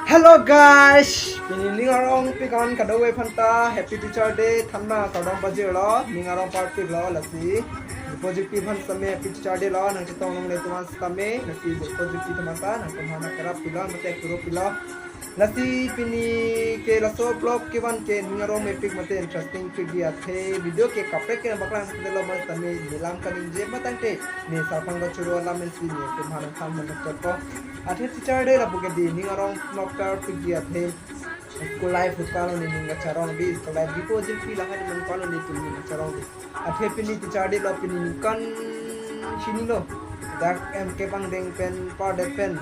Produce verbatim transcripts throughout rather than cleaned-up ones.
Hello guys, pini ning arongpik an kadokave aphanta Happy Teacher Day thanma kardom pajirlo, ning arong parpiklo, lasi Diphu Jirpi aphan sitame Happy Teacher Day lo, nangchetong longle atum aphan sitame, lasi Diphu Jirpi atum aphan ta nangtum aphan kerap pilo mate kuro pilo. Lasi pini ke laso vlog kevan ke ning arong mepik mate interesting pik di, athe video ke kaprek ke nangpaklang thekthelo, mas tame nelam kaningje matangte ne sarpang kachoro alam si netum aphan nangthan man thekpo. Athe Teacher Day lapu ke di ning arong noktar pik di, athe school life ahut ko-an lo nening kacharong di, school life Diphu Jirpi lahai man ko-an lo netum ning kacharong di. Athe pini Teacher Day lo, pini ningkan hini lo. Dak M K Pangdeng pen pardet pen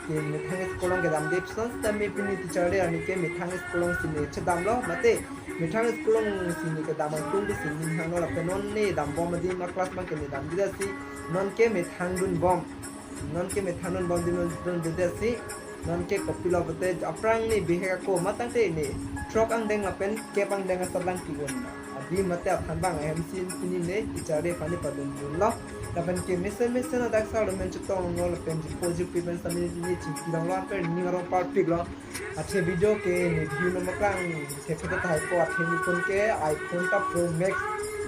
ke methang school along kedam di, lason sitame pini Teacher Day arni ke methang school along si ne chedamlo, mate methang school along si ne kedam angtung di si ning hangno, lapen non ne dambom adim a-class abang ke ne dam di, lasi non ke methang dunbom. Non ke methang dunbom di, non dun di, lasi non ke kopilo pulote aphrang ne bihek ako matangte ne throk angdeng lapen kep angdeng asatlang ki-un adim mate athan abang ahem si pini ne Teacher Day aphan ne padun dunlo. Lapen ke mesen mesen adak sar lo, men chetong longlo, lapen Diphu Jirpi pen sitame ne chingki longlo, anke ning arong parpiklo. Athe video ke ne view nangpaklang thekthepo, athe netum ke iPhone ta Pro Max,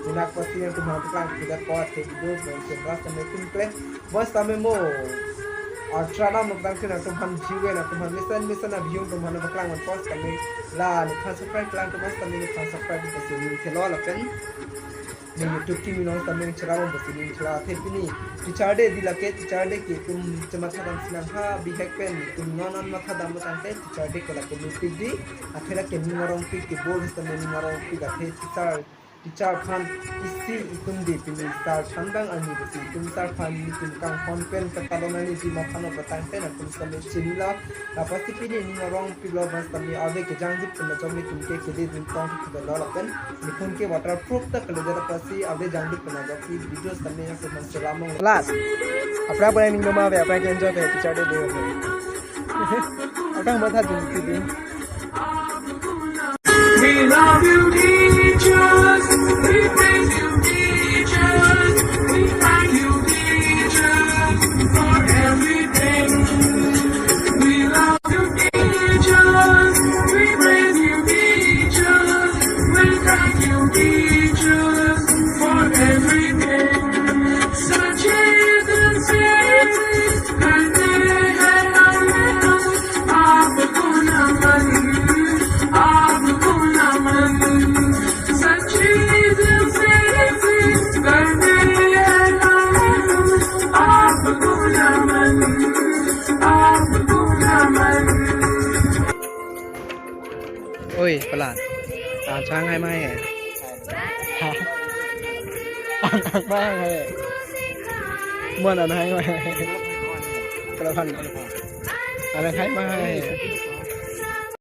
jinak pasti nangtum aphan paklang thekthepo, athe video pen sendra sitame tum kle, bos tame mo Ultra nam nangpaklang thek, nangtum aphan view ke nangtum aphan mesen mesen a-view nangtum aphan paklang man pos tame, la nephan subscribe klang atum aphan sitame nephan subscribe pasi ning thelo, lapen ne YouTube kimi along sitame cherap pasi ning thelo. Athe pini Teacher Day di, lake Teacher Day ke itum chematha dam sinang ha, bihek pen itum non non matha dam tangte Teacher Day ke lake mepik di, athe lake ning arongpik ke bol sitame ning arongpik, athe teacher, teacher aphan isi itum di, pini sar than abang arni pusi itum sar aphan itum kanghon pen katalon arni di matha non patangte nangtum sitame chinilo. Lapusi pini ning arongpiklo, bas tame ave kejangdut pen ajok netum ke kele dun tong thekthelo, lapen netum ke waterproof ta kele jara pasi ave jangdut pen ajok si video sitame nangtum aphan selam long. Last. Aphrang aphrang ning doma ave, aphrang ke enjoy ave, Teacher Day ave. Aphrang matha dun ti dun. We love you, teachers. We praise you, teachers. We thank you, teachers, for everything. We love you, teachers. We praise you, teachers. We thank you, teachers, for everything. सच्चे दिल से करते हैं हम आपको नमन, आपको नमन। सच्चे दिल से करते हैं हम आपको नमन, आपको नमन। Oi, pelan. Ang chang hai mai hai. Ha? Ang ang mai hai. Mon ang hai mai hai. Pelan. Ang hai mai hai.